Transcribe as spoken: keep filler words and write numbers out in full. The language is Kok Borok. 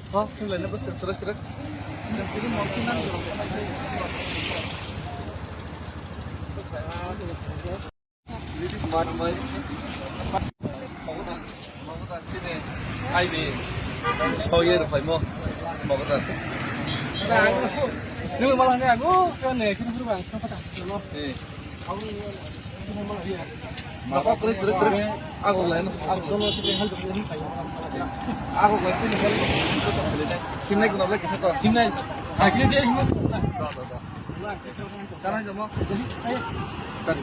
Oh, ini lainnya bos, terus, terus. Ai di, soyer paimo, mogoda. Nung malah ni aku, kan ni, kita suruh bang, kita patah, no. Eh. Mako krik, krik, krik. Aku lain, aku. Aku lain, aku lain. Simnai kuna lagi satu. Simnai. Akhirnya dia ini. Sana jamo. Tadi.